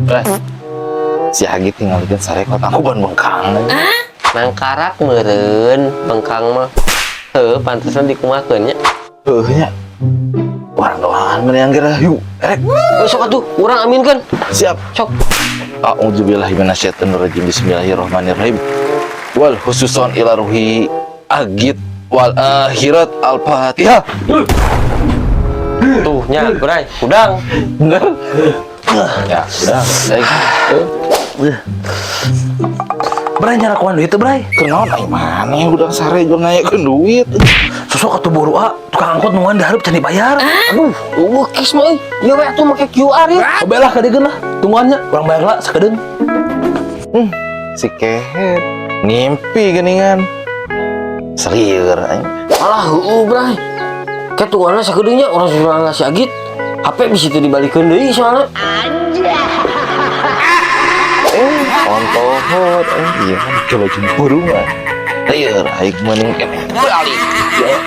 Bray. Si Agit tinggalikeun sarekot aku ban bengkang. Nangkarak meureun bengkang mah. Heuh, pantesan dikumakeun nya. Heuh nya. Urang doaan mana yang kira yuk. Erek. Sok atuh, urang aminkeun. Siap. Sok. A'udzubillahi minasyaitonirrajim. Bismillahirrahmanirrahim. Wal khususon ila ruhi Agit wal akhirat. Al-Fatihah. Tuh nya, Bray, hudang. Bener. Ya, udah. Baik. Bray, nyarakuan duit tuh, Bray. Kenaon ai maneh udah sare jeung nanyakeun duit? Sosok atuh buru ah, tukang angkot nungguan di hareup can dibayar. Aduh, euweuh cash mah euy. Ieu we atuh make QR ya. Coba lah kadiekeun lah, tungguannya, urang bayar lah sakedeung. Si kehet ngimpi geningan. Serieur aing. Alah heueuh, Bray. Kayak tungguanna sakedeung nya urang sudah si Agit. HP bisa teu dibalikeun deui soalnya. Eh, ontohot eh iya kan ke baju burung ah. Lieur aing mending keneh balik. Ya.